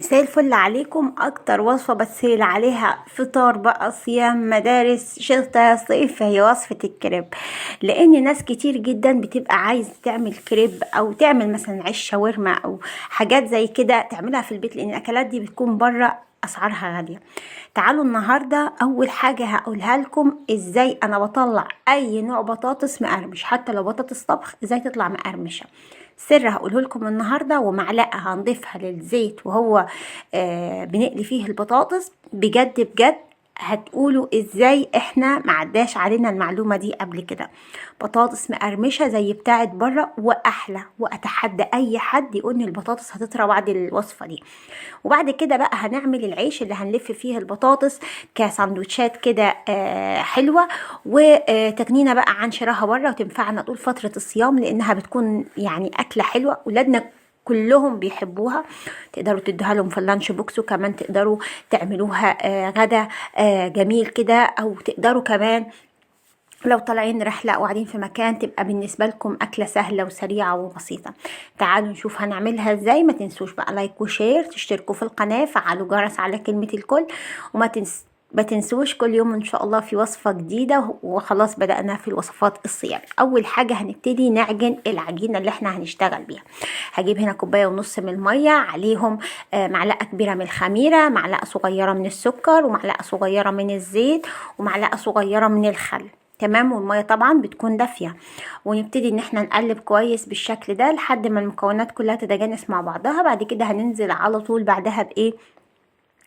مساء الفل عليكم. اكتر وصفة بتسهل عليها فطار بقى، صيام، مدارس، شتاء، صيف، هي وصفة الكريب. لان ناس كتير جدا بتبقى عايز تعمل كريب او تعمل مثلا عيش شاورما او حاجات زي كده تعملها في البيت، لان الاكلات دي بتكون بره اسعارها غالية. تعالوا النهاردة اول حاجة هقولها لكم ازاي انا بطلع اي نوع بطاطس مقرمش، حتى لو بطاطس طبخ ازاي تطلع مقرمشة. سر هقوله لكم النهارده، ومعلقة هنضيفها للزيت وهو بنقلي فيه البطاطس. بجد بجد هتقولوا ازاي احنا ما عداش علينا المعلومة دي قبل كده. بطاطس مقرمشه زي بتاعه بره واحلى، واتحدى اي حد يقول ان البطاطس هتطرى بعد الوصفة دي. وبعد كده بقى هنعمل العيش اللي هنلف فيه البطاطس كساندوتشات كده حلوة، وتغنينا بقى عن شراها بره، وتنفعنا طول فترة الصيام لانها بتكون يعني اكله حلوة ولادنا كلهم بيحبوها. تقدروا تدوها لهم في ال lunch box، وكمان تقدروا تعملوها غدا جميل كده، او تقدروا كمان لو طالعين رحلة أو قاعدين في مكان تبقى بالنسبة لكم أكلة سهلة وسريعة وبسيطة. تعالوا نشوف هنعملها ازاي. ما تنسوش بقى like و share، تشتركوا في القناة، فعلوا جرس على كلمة الكل، وما تنسوش كل يوم ان شاء الله في وصفة جديدة. وخلاص بدأنا في الوصفات الصيام. اول حاجة هنبتدي نعجن العجينة اللي احنا هنشتغل بيها. هجيب هنا كوباية ونص من المية، عليهم معلقة كبيرة من الخميرة، معلقة صغيرة من السكر، ومعلقة صغيرة من الزيت، ومعلقة صغيرة من الخل. تمام. والمية طبعا بتكون دافية. ونبتدي ان احنا نقلب كويس بالشكل ده لحد ما المكونات كلها تتجانس مع بعضها. بعد كده هننزل على طول بعدها بايه؟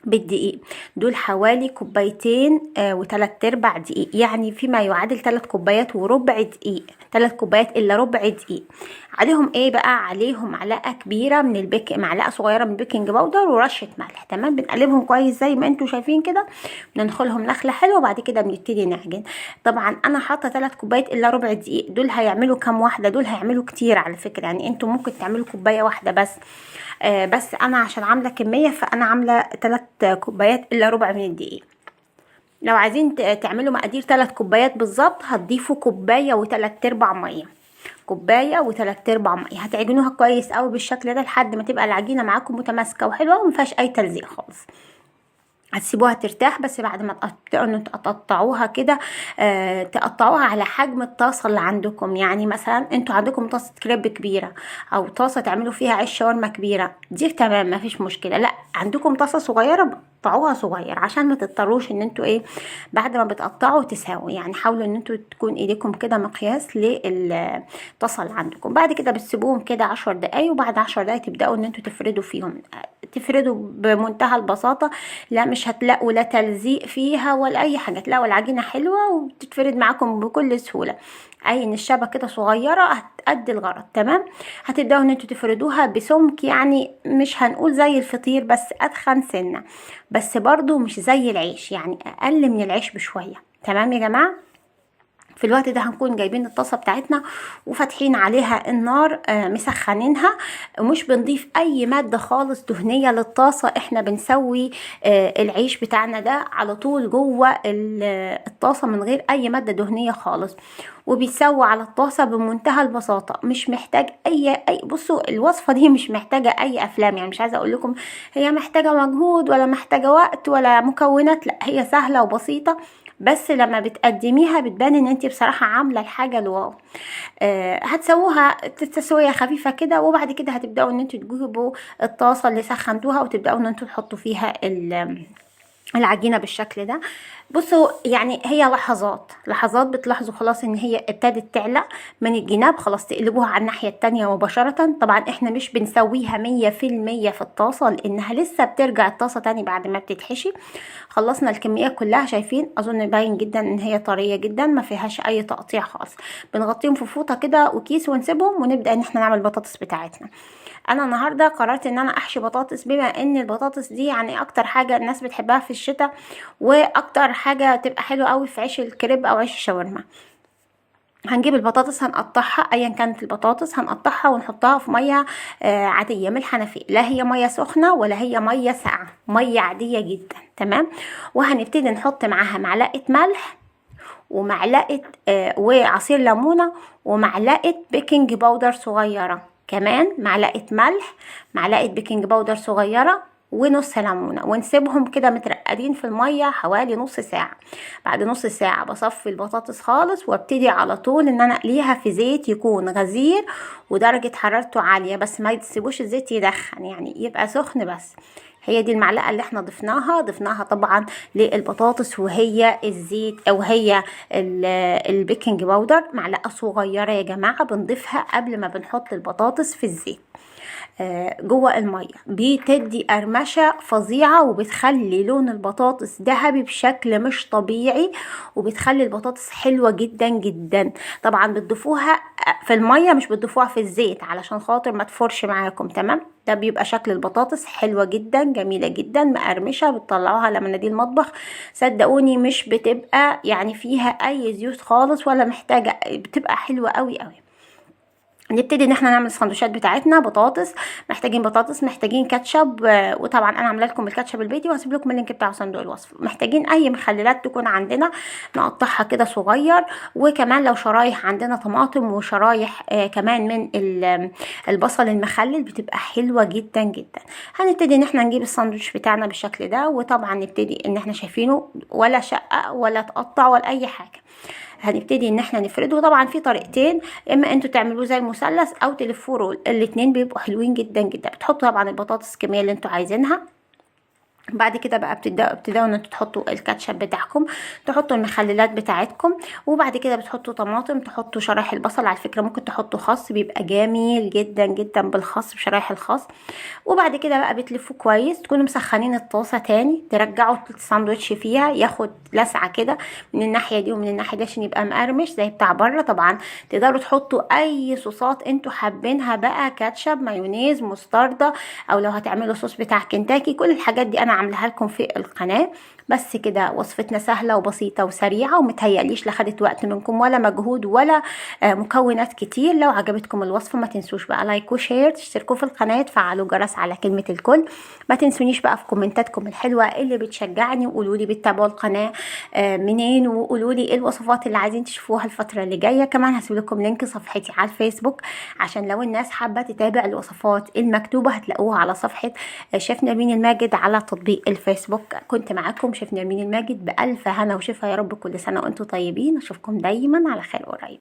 بالدقيق. دول حوالي كوبايتين وتلات ارباع دقيق، يعني فيما يعادل 3 كوبايات وربع دقيق، 3 كوبايات الا ربع دقيق. عليهم ايه بقى؟ عليهم معلقه كبيرة من ال bak، معلقه صغيرة من ال baking powder، ورشه ملح. تمام. بنقلبهم كويس زي ما انتم شايفين كده، بندخلهم نخله حلوة. وبعد كده بنبتدي نعجن. طبعا انا حاطه 3 كوبايات الا ربع دقيق، دول هيعملوا كام واحدة؟ دول هيعملوا كتير على فكرة، يعني انتم ممكن تعملوا كوباية واحدة بس، بس انا عشان عامله كمية فانا عامله 3 كوبايات الا ربع من الدقيق. لو عايزين تعملوا مقادير 3 كوبايات بالظبط هتضيفوا كوباية وتلات ارباع مية، كوباية وتلات ارباع مية. هتعجنوها كويس قوي بالشكل ده لحد ما تبقى العجينة معاكم متماسكة وحلوه وما فيهاش اي تلزيق خالص. هتسيبوها ترتاح، بس بعد ما تقطعوها كده، تقطعوها على حجم الطاسه اللي عندكم. يعني مثلا انتوا عندكم طاسه كريب كبيرة او طاسه تعملوا فيها عيش شاورما كبيرة، دي تمام ما فيش مشكلة. لا عندكم طاسه صغيرة قطعوها صغير عشان ما تضطروش ان انتوا ايه بعد ما بتقطعوا تساووا. يعني حاولوا ان انتوا تكون ايديكم كده مقياس للطاسه اللي عندكم. بعد كده بتسيبوهم كده 10 دقايق، وبعد 10 دقايق تبداوا ان انتوا تفردوا فيهم. تفردوا بمنتهى البساطة، لا مش هتلاقوا لا تلزيق فيها ولا اي حاجة، تلاقوا العجينة حلوة وبتتفرد معاكم بكل سهولة. اي نشابه كده صغيرة هتأدي الغرض. تمام. هتبداوا ان انتوا تفردوها بسمك، يعني مش هنقول زي الفطير بس اتخن سنة، بس برضو مش زي العيش، يعني اقل من العيش بشوية. تمام يا جماعة. في الوقت ده هنكون جايبين الطاسه بتاعتنا وفاتحين عليها النار، مسخنينها، ومش بنضيف اي مادة خالص دهنية للطاسه. احنا بنسوي العيش بتاعنا ده على طول جوه الطاسه من غير اي مادة دهنية خالص، وبيتسوى على الطاسه بمنتهى البساطة. مش محتاج اي بصوا الوصفة دي مش محتاجه اي افلام، يعني مش عايزه اقول لكم هي محتاجه مجهود ولا محتاجه وقت ولا مكونات، لا هي سهلة وبسيطة، بس لما بتقدميها بتبان ان انتي بصراحة عاملة الحاجة ال wow. هتسووها تسوية خفيفة كده، وبعد كده هتبدأوا ان انتوا تجيبوا الطاسة اللي سخنتوها وتبدأوا ان انتوا تحطوا فيها العجينة بالشكل ده. بصوا يعني هي لحظات لحظات بتلاحظوا خلاص ان هي ابتدت تعلى من الجناب، خلاص تقلبوها على الناحية التانية مباشرة. طبعا احنا مش بنسويها 100% في الطاسة لانها لسه بترجع الطاسة تاني بعد ما بتتحشي. خلصنا الكمية كلها، شايفين اظن باين جدا ان هي طرية جدا ما فيهاش اي تقطيع خالص. بنغطيهم في فوطة كده وكيس ونسيبهم، ونبدأ ان احنا نعمل البطاطس بتاعتنا. انا النهارده قررت ان انا احشي بطاطس، بما ان البطاطس دي يعني اكتر حاجة الناس بتحبها في الشتاء، واكتر حاجة تبقى حلوة قوي في عيش الكريب او عيش الشاورما. هنجيب البطاطس هنقطعها، ايا كانت البطاطس هنقطعها ونحطها في مية عادية من الحنفية، لا هي مية سخنة ولا هي مية ساقعه، مية عادية جدا. تمام. وهنبتدي نحط معاها معلقه ملح ومعلقة وعصير ليمونه ومعلقة baking powder صغيرة، كمان معلقه ملح، معلقه baking powder صغيرة، ونص ليمونه، ونسيبهم كده مترقدين في المية حوالي نص ساعة. بعد نص ساعة بصفي البطاطس خالص، وابتدي على طول ان انا اقليها في زيت يكون غزير ودرجة حرارته عالية، بس ما تسيبوش الزيت يدخن، يعني يبقى سخن بس. هي دي المعلقة اللي احنا ضفناها طبعا للبطاطس، وهي الزيت او هي ال baking powder، معلقه صغيرة يا جماعة بنضيفها قبل ما بنحط البطاطس في الزيت جوه المية، بتدي قرمشه فظيعة، وبتخلي لون البطاطس ذهبي بشكل مش طبيعي، وبتخلي البطاطس حلوة جدا جدا. طبعا بتضيفوها في المية مش بتضيفوها في الزيت علشان خاطر ما تفرش معاكم، تمام؟ ده بيبقى شكل البطاطس حلوة جدا، جميلة جدا، مقرمشه، بتطلعوها على مناديل المطبخ، صدقوني مش بتبقى يعني فيها اي زيوت خالص ولا محتاجه، بتبقى حلوة قوي قوي. نبتدي ان احنا نعمل السندوتشات بتاعتنا. بطاطس، محتاجين بطاطس، محتاجين كاتشب، وطبعا انا عامله لكم الكاتشب البيتي وهسيب لكم ال link بتاعه صندوق الوصف. محتاجين اي مخللات تكون عندنا نقطعها كده صغير، وكمان لو شرايح عندنا طماطم وشرايح كمان من البصل المخلل بتبقى حلوة جدا جدا. هنبتدي ان احنا نجيب الساندوتش بتاعنا بالشكل ده، وطبعا نبتدي ان احنا شايفينه ولا شقه ولا تقطع ولا اي حاجة. هنبتدي ان احنا نفرده. طبعا في طريقتين، اما انتوا تعملوه زي المثلث او تلفوه roll، الاتنين بيبقوا حلوين جدا جدا. بتحطوا طبعا البطاطس الكمية اللي انتوا عايزينها. بعد كده بقى بتبداوا ان انتوا تحطوا الكاتشب بتاعكم، تحطوا المخللات بتاعتكم، وبعد كده بتحطوا طماطم، تحطوا شرايح البصل. على فكرة ممكن تحطوا خس، بيبقى جميل جدا جدا بالخس، بشرايح الخس. وبعد كده بقى بتلفوه كويس، تكونوا مسخنين الطاسه تاني، ترجعوا الساندوتش فيها ياخد لسعه كده من الناحية دي ومن الناحية دي عشان يبقى مقرمش زي بتاع بره. طبعا تقدروا تحطوا اي صوصات انتوا حابينها بقى، كاتشب، مايونيز، مستردة، او لو هتعملوا صوص بتاع كنتاكي، كل الحاجات دي انا عاملاها لكم في القناة. بس كده وصفتنا سهلة وبسيطة وسريعة، ومتهيأليش لا خدت وقت منكم ولا مجهود ولا مكونات كتير. لو عجبتكم الوصفة ما تنسوش بقى like و share، تشتركوا في القناة، تفعلوا جرس على كلمة الكل. ما تنسونيش بقى في كومنتاتكم الحلوة اللي بتشجعني، وقولوا لي بتتابعوا القناة منين، وقولوا لي ايه الوصفات اللي عايزين تشوفوها الفترة اللي جاية. كمان هسيب لكم link صفحتي على الفيسبوك عشان لو الناس حابة تتابع الوصفات المكتوبة هتلاقوها على صفحة شيف نرمين الماجد على تطبيق الفيسبوك. كنت معاكم شيف نرمين الماجد، بألف هنا وشفا يا رب، كل سنة وانتم طيبين. اشوفكم دايما على خير قريب.